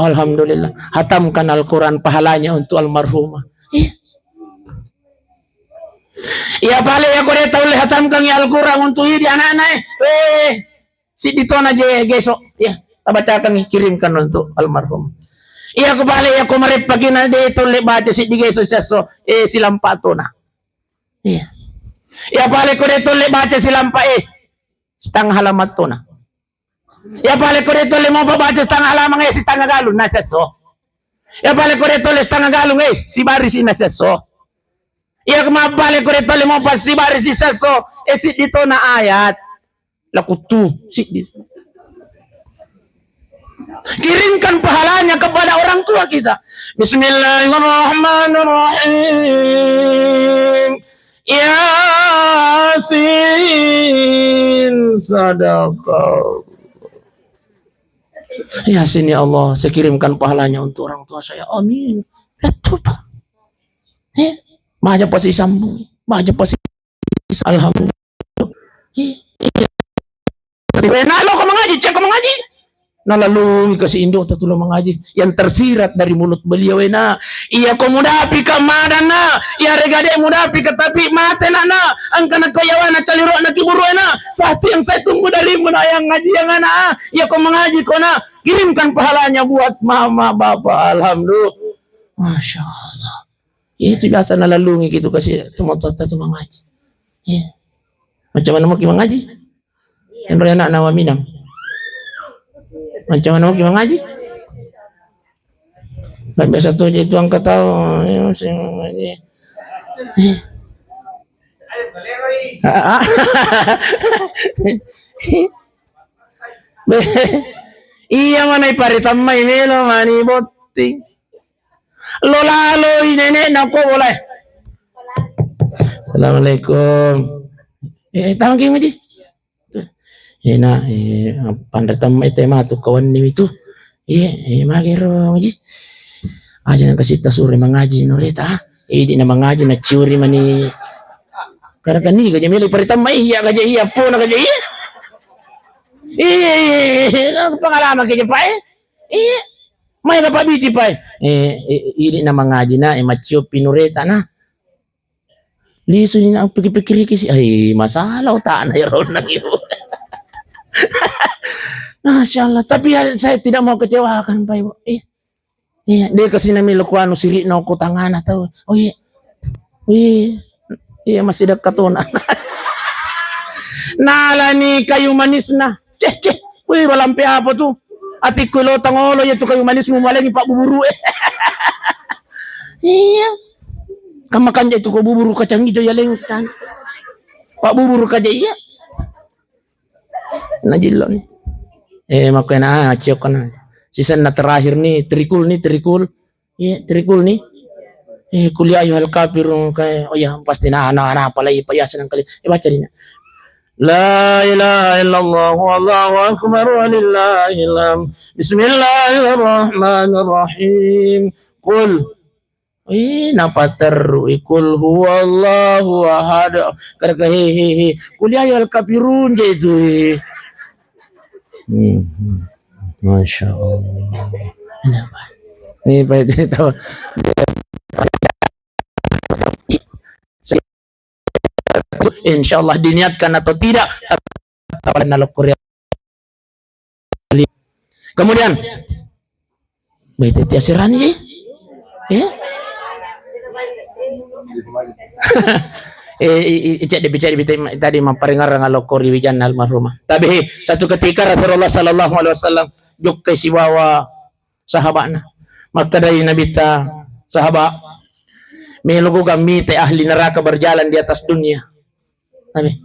Alhamdulillah. Hatamkan Al-Quran, pahalanya untuk almarhumah. Iya. Iya pale iya ko de taulle hatamkan Al-Quran untuk idi anakna, eh. Eh, siddi tona je geso. Iya, tabacakan, kirimkan untuk almarhum. Iya ko pale iya ko mareppaki na de taulle baca siddi geso sesso, eh, silampa tona. Iya. Iya pale ko de taulle baca silampa, eh, setengah halaman tona. Iya pale ko de taulle mopa baca setengah halaman, eh, setengah galung na sesso. Iya pale ko de taulle setengah galung, eh, sibarisi na sesso. Iya ko mappale ko de taulle mopa sibarisi sesso, eh, siddi tona ayat. Lakuttu siddi. Kirimkan pahalanya kepada orang tua kita. Bismillahirrahmanirrahim. Yasin, sadaqah. Yasin, ya Allah, saya kirimkan pahalanya untuk orang tua saya. Amin. Itu, Pak. Eh, baca pasti sambung. Baca pasti, alhamdulillah. Eh, iya. Wena lo ko mangaji, cek ko mangaji. Nalalui kasi indo tatulo mangaji. Yang tersirat dari mulut beliau, wena. Iya ko mudapi ka madana. Iya regade mudapi ka tapi mate na na. Angkana ko yawana caliro na kiburu, wena. Satu yang saya tunggu darimu na yang ngaji yang anak. Iya ko mangaji ko na. Kirimkan pahalanya buat mama, bapak. Alhamdulillah. Masya Allah. Itu biasa nalalungi gitu kasi tomatoatta tu mangaji. Iya. Macam mana mau ki mangaji? Enro anak nawa minang. Macam mana mau ki mangaji? Nggak biasa tu aja itu angkat tahu. Ya, saya mangaji. Iya. Ah, ah. Iya mana ipari tammai melo mani botting. Lo laloi nene'na ko boleh. Assalamualaikum. Eh, tama ki ngaji. Eh, na, eh, panre tammai te matu kawanni itu. Iya, eh, magero ngaji. Aja na kasi tasure mangaji nureta. Eh, idi na mangaji na ciuri mani. Karena kan ni gaja melo pari tammai iya gaja iya pona gaja iya. Iya, iya, iya, iya. Pengalaman gaja, Pak, eh. Iya. Mai dapat biji, Pak. Eh, eh, ini nama ngaji na, eh, macio pinureta na. Lisu ni na pikir-pikir iki sih. Ai, masalah otak na ya ronang ibu. Masya Allah, tapi ya, saya tidak mau kecewakan, Pak Ibu. Eh, iya, dia ke sini melo ku anu sirikna ko tangana tau. Oh iya. Wih, iya masih dekat tuh. Nalani kayu manisna. Ceh, ceh. Wih, balampe apa tuh? Atikku lo tangolo ya tuh kayu manismu malengi Pak Buburu. Iya. Kamu kan itu ko buburu kacang hijau ya lengkan. Pak Buburu kaja iya. Najillo ni. Eh, makanya ah, ciok kana. Sisan na terakhir ni, trikul ni, trikul. Iya, trikul ni. Eh, kul ya ayyuhal kafirun kayak, oh ya, pasti na, na, na, apalagi Pak Yasin yang kali. Eh, baca ni. La ilaha illallah wallahu akbar walillahil hamd. Bismillahirrahmanirrahim. Kul. Eh, napa terru? Kul huwallahu ahad. Kada ka he, he, he. Kul ya ayyuhal kafirun je itu, he. Hmm, hmm. Masya Allah. Kenapa? Ini Pak itu tahu. Insya Allah diniatkan atau tidak, tetap nalokori. Kemudian, bete tiasirani, eh? Eh? Eh, i, i, i, cek di, cek di, tadi mapparingarang alokori wijan almarhumah. Tapi satu ketika Rasulullah sallallahu alaihi wasallam jokkai sibawa sahaba'na. Makkedai Nabitta, "Sahaba, melogo gammitai ahli neraka berjalan di atas dunia." Nabi.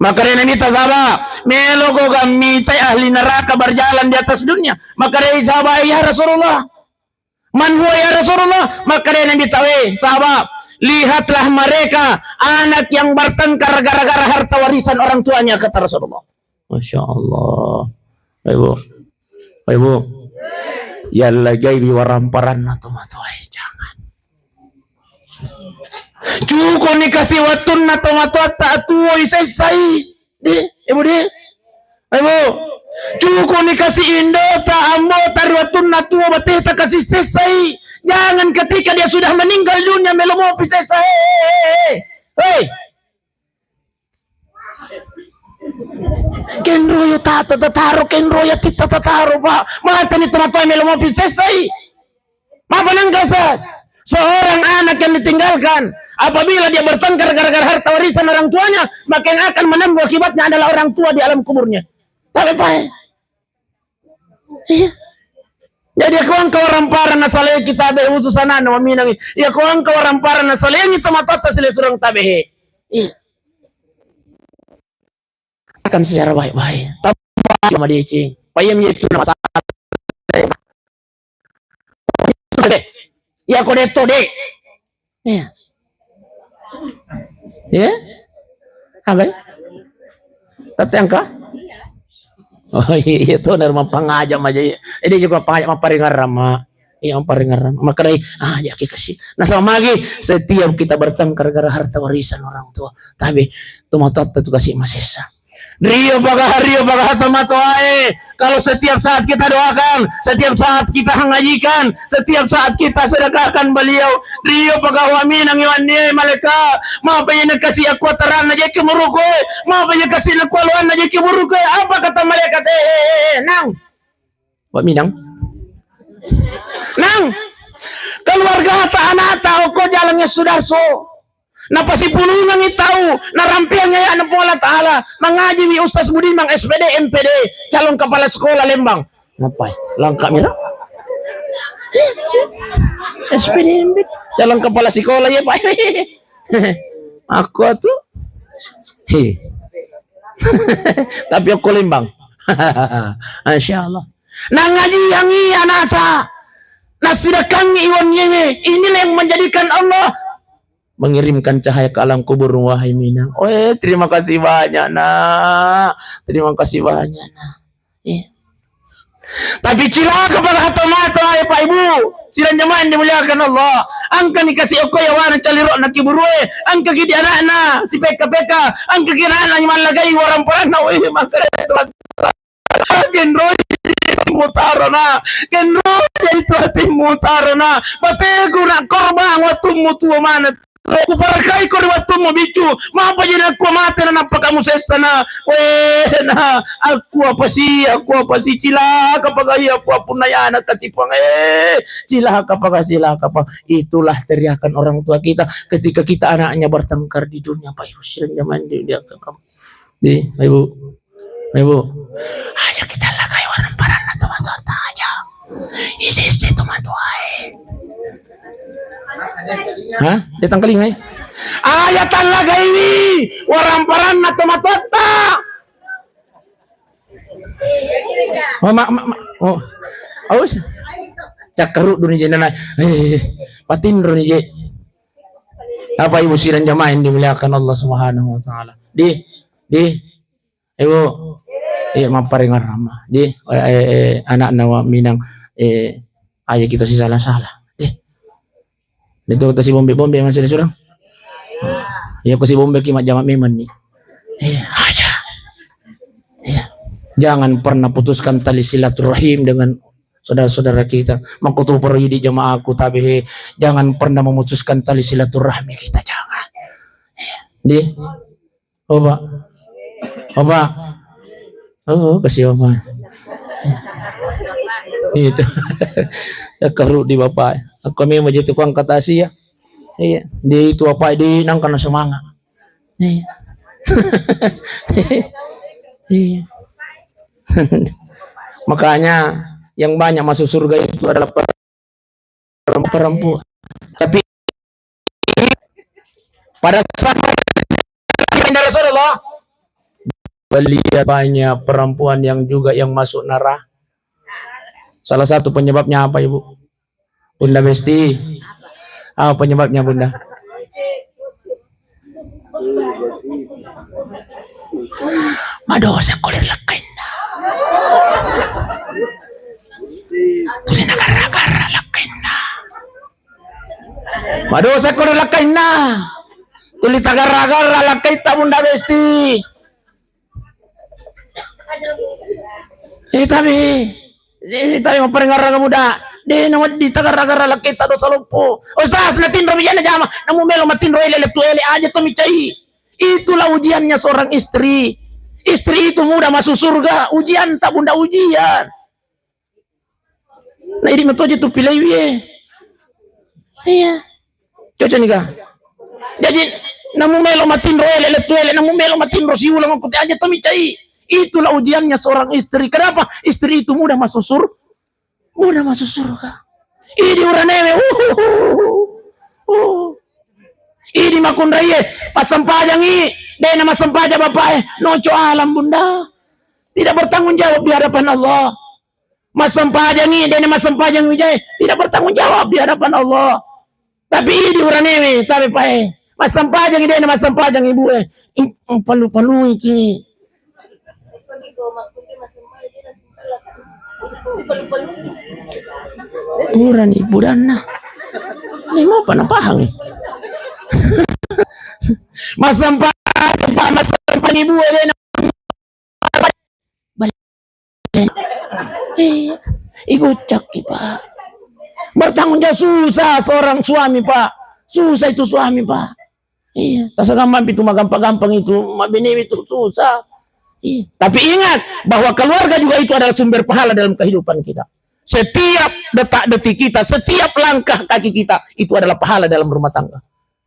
Makkedai Nabitta, "Sahaba, melogo gammitai ahli neraka berjalan di atas dunia?" Makkedai sahaba, "Ya Rasulullah, man huwa ya Rasulullah?" Makkedai Nabitta, "Weh, sahaba, lihatlah mereka anak yang bertengkar gara-gara harta warisan orang tuanya," kata Rasulullah. Masya Allah. Ibu. Ibu. Yalla gaibi waramparanna tomatoae, jangan. Cuko ni kasi wattunna tomatoatta atuwoi sessai. Di, ibu di. Ibu. Cukup ni kasi indota, ambota ri wettunna tuo bateta kasi sessai. Jangan ketika dia sudah meninggal dunia melo mopi sessa. Hei, hei, hei, hei. Kenroyo tata tataro, kenroyo titta tataro, Pak. Matani tomatoa melo mopi sessai. Mapa nengka, Ustaz? Seorang anak yang ditinggalkan, apabila dia bertengkar gara-gara harta warisan orang tuanya, maka yang akan menanggung akibatnya adalah orang tua di alam kuburnya. Tapi, Pak, eh. Iya. Jadi, aku engka waramparan nasalai kita be khusus anak-anak maminang. Iya, aku engka waramparan nasalai itu matotta sile surang tabe he. Iya. Akan secara baik-baik. Tapi cuma deceng. Payam itu nama Iya, ko detto, Dek. Iya. Iya? Aga? Tette engka? Oh, iya, iya, to, nerma pangaja maja, iya. Eh, dia juga pangaja maparingarrama. Iya, maparingarrama. Makanya, ah, ya, kita kasih. Nah, sama lagi, setiap kita bertengkar gara harta warisan orang tua, tapi tomatoatta tu kasi masessa. Rio paga, rio paga tomatoae. Kalau setiap saat kita doakan, setiap saat kita ngajikan, setiap saat kita sedekahkan beliau, rio paga wa minang iwan nie malaikat. Mapa yang kasih aku terang aja ke muruku, mapa yang kasih aku luan aja ke muruku. Apa kata malaikat? Eh, eh, eh, eh, nang. Wa minang. Nang. Keluarga ta anak ta oko jalannya sudarso. Napasipulungengngi tau, narampeangngi aya'na Puang Allah Ta'ala, mangajiwi Ustaz Budiman S P D, M P D, calon kepala sekolah Lembang. Ngapai? Langka mira? S P D, M P D, calon kepala sekolah, ya, Pak. Aku tuh. He. Tapi aku Lembang. Masya Allah. Nangajiangngi anata. Nasidakangngi iwan yewe. Inilah yang menjadikan Allah mengirimkan cahaya ke alam kubur, wahai Minang. Oh, eh, terima kasih banyak, Nak. Terima kasih banyak, Nak. Eh. Tapi cilaka pada hato mata, eh, Pak Ibu. Sidang jamaah yang dimuliakan Allah. Engka ni kasi okko yawana calirokna kiburue. Engka ki di anakna si peka-peka. Engka ki anakna mallagai warang paranna. Wih, maka Kenroi mutarona, kenroi itu hatimu tarona. Bateku nak korban wattummu tuo mana. Kuparakai ko ri wattummu biccu. Mapa jadi aku mate na nappa kamu sessana. Weh, na aku apa sih, aku apa sih, cilaka paga iya apa punna yana kasi Puang, eh, cilaka paga, cilaka pa. Itulah teriakan orang tua kita ketika kita anaknya bertengkar di dunia, Pak Yusrin zaman dia, dia ke kamu. Di, Ibu. Ibu. Aja kita lagai warna paranna tomatoatta aja. Isi-isi tomatoae. Hah? Dia tangkaling, eh? Aja talagaiwi warna paranna tomatoatta. Oh, ma, ma, ma, oh. Aus. Cakkaruddu ni je nana. Eh, patinro ni je. Apa Ibu sidang jamaah yang dimuliakan Allah Subhanahu wa Ta'ala? Di, di, Ibu, iya, mapparingarrama. Di, eh, eh, eh, anakna wa Minang, eh, aja kita si salah-salah. Di, itu kita si bombe-bombe masih surang. Iya, ko si bombe ki majjama memang ni. Eh, aja. Iya. Jangan pernah putuskan tali silaturahim dengan saudara-saudara kita. Makkutu pergi di jamaahku, tapi, he, jangan pernah memutuskan tali silaturahmi kita, jangan. Iya. Di, oh, Pak. Oh, Pak. Oh, kasih, Bapak. Itu. Ya, karu di Bapak. Aku memang jadi tukang kata sih, ya. Iya. Di itu apa, di nang kena semangat. Iya. Iya. Makanya yang banyak masuk surga itu adalah perempuan. Tapi pada saat Rasulullah melihat banyak perempuan yang juga yang masuk neraka. Salah satu penyebabnya apa, Ibu? Bunda Besti. Apa penyebabnya, Bunda? Madosa ko ri lakkainna. Tuli nagarra-garra lakkainna. Madosa ko ri lakkainna. Tuli tagarra-garra lakkaitta, Bunda Besti. Eh, tapi, eh, tapi mapparengngerang muda, de' nawedding tagarra-garra lakketta dosa loppo. Ustaz, natinro bijana jama, namu melo matinro ele lettu ele aja to micai. Itulah ujiannya seorang istri. Istri itu mudah masuk surga. Ujian tak bunda ujian. Nah, ini metoje tu pilih ye. Iya. Cocok nih, Kak? Jadi, namu melo matinro ele, lettu ele, namu melo matinro siulang aku aja to micai. Itulah ujiannya seorang istri. Kenapa? Istri itu mudah masuk sur-, mudah masuk surga. Idi uranewe, uhuhu. Uh. Idi makunraie, massempajangi, dena massempajang bapak eh, noco alam bunda. Tidak bertanggung jawab di hadapan Allah. Massempajangi, dena massempajang wijai, tidak bertanggung jawab di hadapan Allah. Tapi idi uranewe, tapi pae. Massempajangi, dena massempajang ibu eh. Ih, palu-palui ki. Urani budanna. Ini mau apa napahang? Massempajangi, Pak, massempajangi ibu eh, dena. Eh, igucakki, Pak. Bertanggung jawab susah seorang suami, Pak. Susah itu suami, Pak. Iya, tasagampang itu, magampang-gampang itu, mabbenewe itu susah. Iya. Tapi ingat bahwa keluarga juga itu adalah sumber pahala dalam kehidupan kita. Setiap detak detik kita, setiap langkah kaki kita, itu adalah pahala dalam rumah tangga.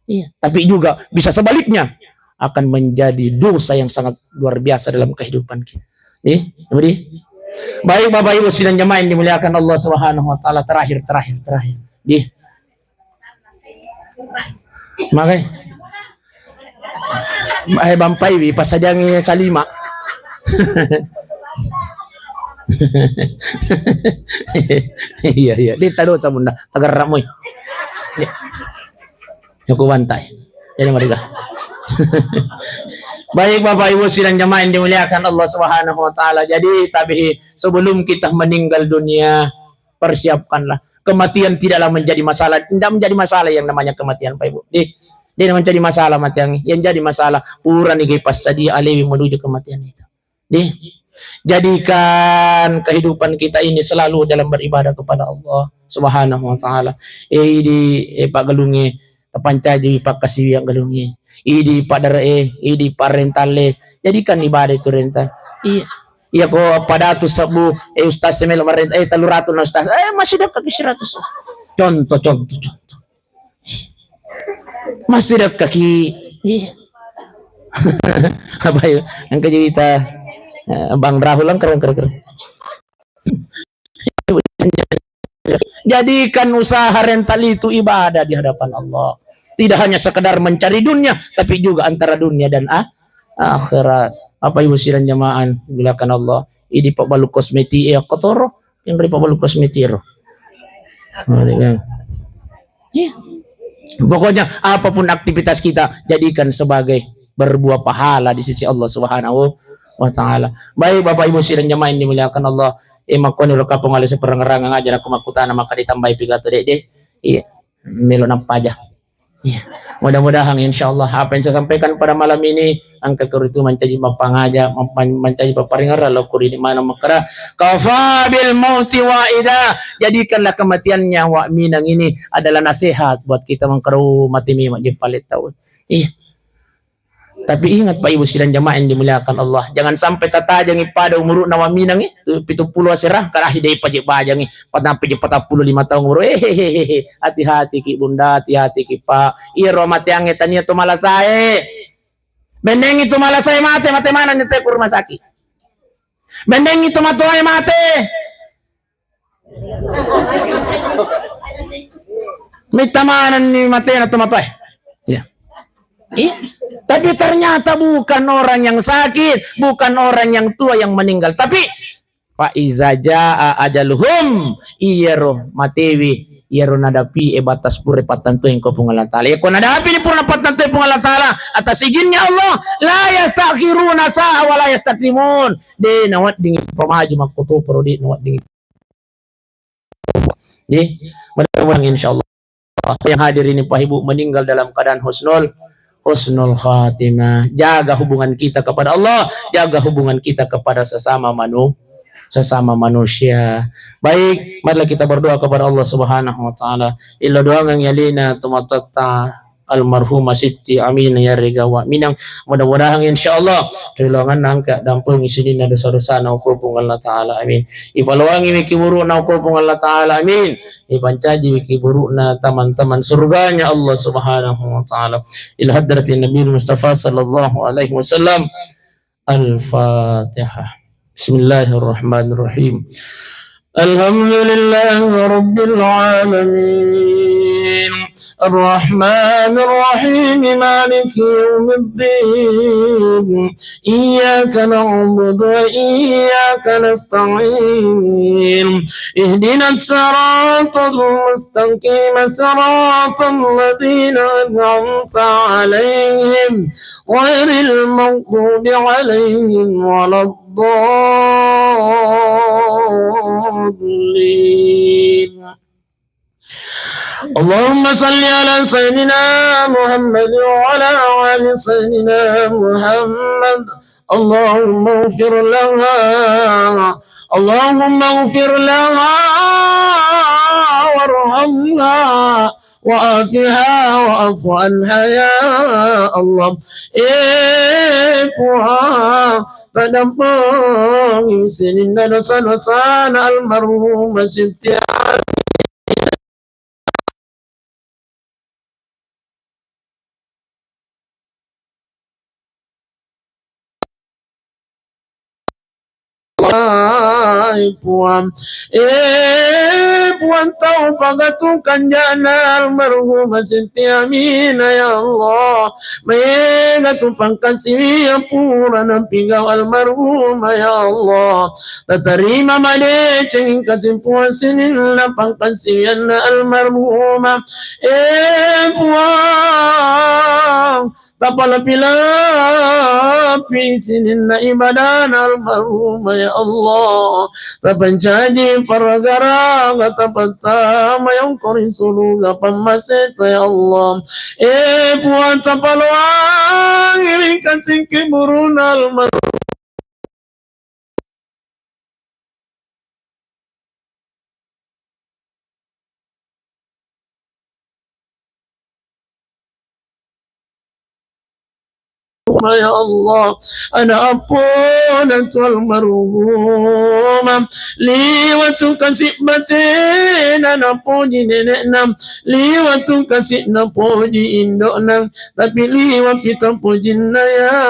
Iya, tapi juga bisa sebaliknya akan menjadi dosa yang sangat luar biasa dalam kehidupan kita. Nih, apa di? Baik Bapak Ibu sidang jemaah yang dimuliakan Allah Subhanahu wa taala, terakhir, terakhir, terakhir. Di. Makai. Eh, bampai wi, pasajangi salima. Iya, iya. Di tado sabunda, tagarra moi. Iya. Aku bantai. Jadi mereka. Baik Bapak Ibu sidang jemaah yang dimuliakan Allah Subhanahu wa taala. Jadi tabihi sebelum kita meninggal dunia, persiapkanlah. Kematian tidaklah menjadi masalah, tidak menjadi masalah yang namanya kematian, Pak Ibu. Di, di menjadi masalah matiang. Yang jadi masalah purani gai passadia alewi menuju kematian itu. Di, jadikan kehidupan kita ini selalu dalam beribadah kepada Allah Subhanahu wa taala. Eh, di, eh, Pak Galungi, tapancaji pakkasiwiang galungnge. Idi paddare'e, idi parentalle. Jadikan ibadah itu rental. Iya. Iya ko padatu sebbu, eh, ustaz semelo marenta, eh, tellu ratu na ustaz. Eh, masih dekat ke seratus. Contoh, contoh, contoh. Masih dekat ki. Iya. Apa ya? Yang cerita, eh, Bang Rahul, yang keren, keren, keren. Jadikan usaha rental itu ibadah di hadapan Allah. Tidak hanya sekedar mencari dunia, tapi juga antara dunia dan ah, akhirat. Apa ibu sidang jamaah, mulakan Allah. Idi pabbalu kosmeti e kotoro, yang dari pabbalu kosmeti ro. Iya. Pokoknya apapun aktivitas kita, jadikan sebagai berbuah pahala di sisi Allah Subhanahu wa taala. Baik Bapak Ibu sidang jamaah yang dimuliakan Allah, eh, makkoni ro kapong ale seperang-rangang aja aku makkutana maka ditambahi pigato dek deh. Iya, melo nappa aja. Iya. Mudah-mudahan insya Allah apa yang saya sampaikan pada malam ini engka kuru itu mancaji mappangaja, mampan-, mancaji paparingerra lo kuri di mana makara kafa bil mauti waida. Jadikanlah kematian nyawa Minang ini adalah nasihat buat kita mengkeru mati mi majepale tahu. Iya. Tapi ingat Pak Ibu sidang jamaah yang dimuliakan Allah, jangan sampai tatajangi pada umuru nawa Minang eh, pitu puluh asera karahi dei paje bajangi, patapulu lima tahun umuru. Eh, hehehe, hati-hati ki bunda, hati-hati ki pak. Iya ro mate ange tania to malasae. Bendengi to malasae mate, mate mana ni te ku rumah sakit. Bendengi to matoae mate. Mitta manenni matena tomatoae. Iya. Iya. Tapi ternyata bukan orang yang sakit, bukan orang yang tua yang meninggal. Tapi fa iza jaa ajaluhum, iyaro matewi, iyaro nadapi e batas pura pattantu engko Puang Allah Taala. Iyako nadapi ni pura pattantu Puang Allah Taala atas izinnya Allah, la yastakhiruna sa'a wa la yastaqdimun. De nawedding pamaju makkotoparo, de nawedding. Jadi, mudah-mudahan insya Allah yang hadir ini Pak Ibu meninggal dalam keadaan husnul, husnul khatimah. Jaga hubungan kita kepada Allah, jaga hubungan kita kepada sesama manu-, sesama manusia. Baik, marilah kita berdoa kepada Allah Subhanahu wa Ta'ala. Illo doangan yalina tomatoatta almarhumah Sitti Aminah yarega Wa Minang. Mudah-mudahan insyaallah ri laonganna engka dampengi sininna dosa-dosana okko Puang Allah Ta'ala. Amin. Ipaloangi wiki burukna okko Puang Allah Ta'ala. Amin. Ipancaji wiki burukna teman-teman surganya Allah Subhanahu wa Ta'ala. Ila hadratin Nabi Mustafa sallallahu alaihi wasallam. Al-Fatihah. Bismillahirrahmanirrahim. Alhamdulillahi rabbil alamin. Arrahmanirrahim. Maliki yaumiddin. Iyyaka na'budu wa iyyaka nasta'in. Ihdinas siratal mustaqim. Siratal ladzina an'amta 'alaihim ghairil maghdubi 'alaihim waladdallin. Allahumma salli ala Sayyidina Muhammad wa ala ali Sayyidina Muhammad. Allahumma ighfir laha. Allahumma ighfir laha warhamha wa'afiha wa'fu anha ya Allah. Eh Puang, padampengi sininna dosa-dosana almarhumah Sitti Aminah. Wahai Puang, eh Puang, tau pagatukang jana almarhumah Sitti Aminah ya Allah. Maega tu pangkasiwi pura napigau almarhumah ya Allah. Tatarima madeceng kasi Puang sininna pangkasiwianna almarhumah. Eh Puang, tapalapi-lapi sininna ibadana almarhumah ya Allah. Tapancaji paragaraga tapattama yongko ri suruga pammaseta ya Allah. Eh Puang, tapaloangi ri kacingki buruna almarhumah. Ya Allah, ana appona tu almarhumah, liwatu kasi batena napoji nenekna, liwatu kasi napoji indokna, tapi liwa pita pojinna ya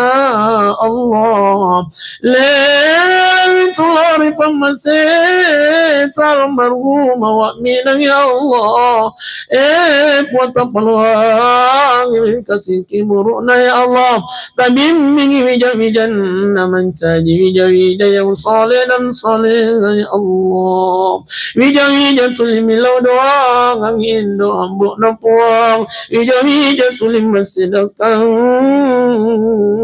Allah. Lewi tulori pammaseta almarhumah Wa Minang ya Allah. Eh Puang, tapaloangi kasingki burukna ya Allah. Tabimbingi wija-wijanna mancaji wija-wija yang saleh dan salehah ya Allah. Wija-wija tuli millau doangang indo ambo'na Puang. Wija-wija tuli massidakang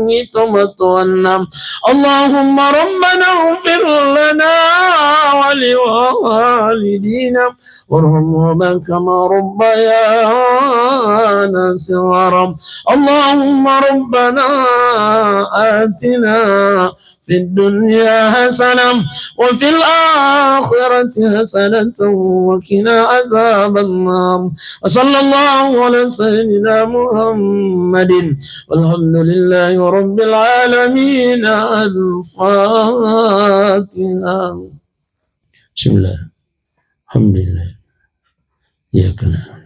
ito matoanna. Allahumma rabbana ighfir lana wa liwalidina warhamhuma kama rabbayana shighara. Allahumma rabbana atina fid dunya hasanah wa fil akhirati hasanatan wa qina adzabannar. Wa sallallahu ala sayyidina Muhammadin walhamdulillahi rabbil alamin. Al-Fatihah. Bismillah. Alhamdulillah. Iyyaka na'budu.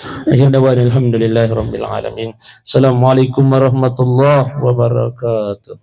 Akhir da'wana alhamdulillahi rabbil alamin. Assalamualaikum warahmatullahi wabarakatuh.